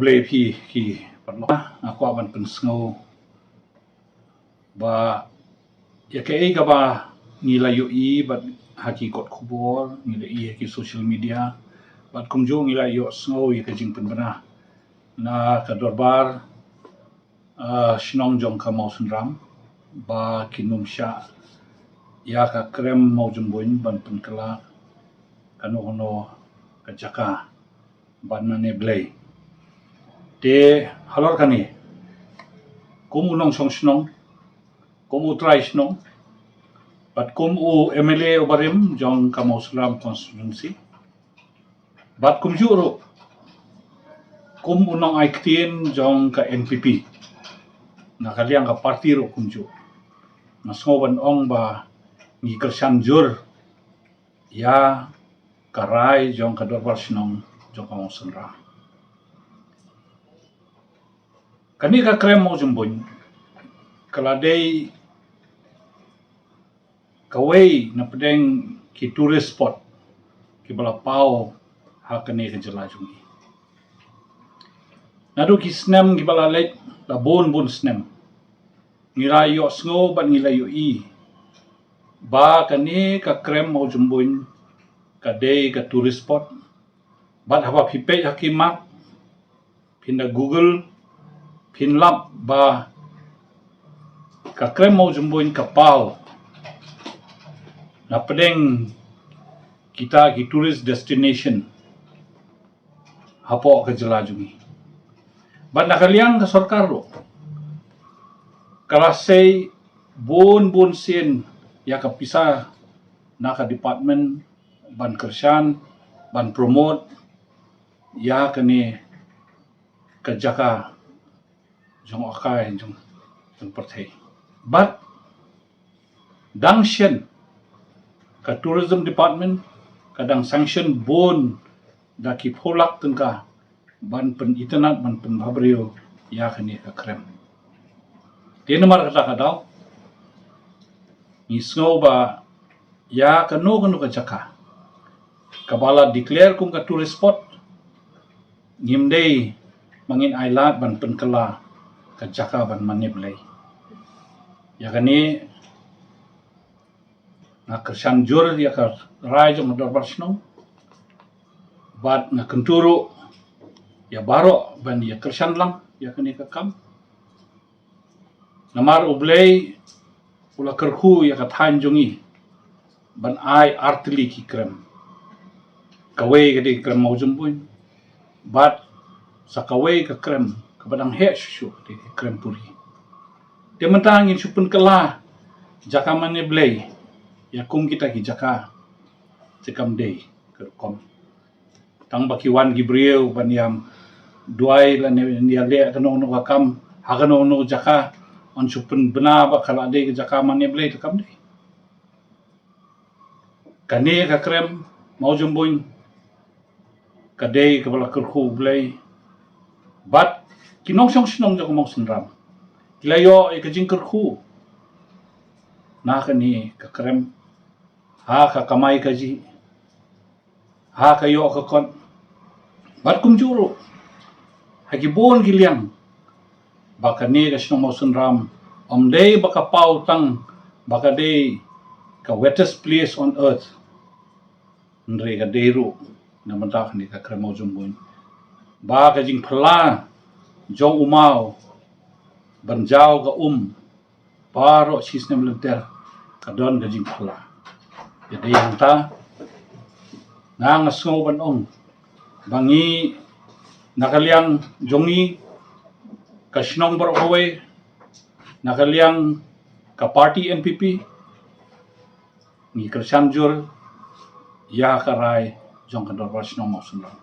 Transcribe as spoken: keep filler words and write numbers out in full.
Khublei phi ki paralok. Nga kwah ban pynsngew ba ïa kaei kaba ngi la ïohi bad ha ki kot khubor, ngi la ïohi ha ki social media, bad kumjuh ngi la ïohsngew ïa ka jingpynbna na ka dorbar, ah, shnong jong ka Mawsynram, ba kin ym shah ïa ka krem Mawjymbuin ban pynkylla kano kano ka jaka ban mane blei. Te halor kane, kum u nongshong shnong, kum u trai shnong, bad kum u M L A u barim jong ka Mawsynram constituency, bad kumjuh ruh kum u nongai ktien jong ka N P P, na ka liang ka party ruh kumjuh, nga sngew ban ong ba ngi kyrshan jur ïa ka rai jong ka dorbar shnong jong ka Mawsynram. Kane ka krem Mawjymbuin ka la dei kawei na pdeng ki tourist spot kiba la paw ha kane ka jylla jong ngi. Naduh ki snem kiba la leit, la bun bun snem, ngi la ïohsngew bad ngi la ïohi ba kane ka krem Mawjymbuin ka dei ka tourist spot. Bad haba phi peit ha ki map, phin da Google, phin lap ba ka krem Mawjymbuin ka paw na pdeng kita ki tourist destination hapoh ka jylla jong ngi. Bad na ka liang ka sorkar ruh ka la sei bun bun sien ïa ka pisa na ka department ban kyrshan, ban promote ïa kane ka jaka jong u kai jong, jong pyrthei. Bad dang shen ka tourism department ka dang sanction bun da ki phew lak tyngka ban pynitynnad, ban pynbhabriew ïa kane ka krem. Te namar kata ka daw ngi sngew ba ïa kano kano ka jaka kaba la declare kum ka tourist spot, ngim dei ma ngin ailad ban pynkylla ka jaka ban mane blei. Ïa kane nga kyrshan jur ïa ka rai jong ka dorbar shnong, bad nga kyntu ruh ïa baroh ban ïa kyrshan lang ïa kane ka kam. Namar U Blei u la kyrkhu ïa ka thaiñ jong ngi ban ai artylli ki krem. Kawei ka dei ka krem Mawjymbuin, bad sa kawei ka krem kaba dang heh shuh shuh ka dei ka krem puri. Te mynta ngin shu pynkylla jaka mane blei ïa kum kita ki jaka te kam dei ka rukom. Tang ba ki wan ki briew ban ïam duwai lane ïaleh kano kano ka kam ha kano kano jaka, yn shu pynbna ba ka la dei ka jaka mane blei, te kam dei. Kane ka krem Mawjymbuin ka dei kaba la kyrkhu U Blei, bad ki nongshong shnong jong ka Mawsynram ki la ïoh ïa ka jingkyrkhu na kane ka krem ha ka kamai kajih, ha ka ïoh ka kot, bad kumjuh ruh ha ki bun ki liang, ba kane ka shnong Mawsynram ym dei ba ka paw tang ba ka dei ka wettest place on earth, hynrei ka dei ruh na bynta kane ka krem Mawjymbuin ba ka jingphylla jong u maw ban jaw ka um baroh shisnem lynter ka don ka jingphylla. Ïa dei hangta nga nga sngew ban ong ba ngi na ka liang jong ngi ka shnong baroh kawei, na ka liang ka party N P P, ngi kyrshan jur ïa ka rai jong ka dorbar shnong Mawsynram.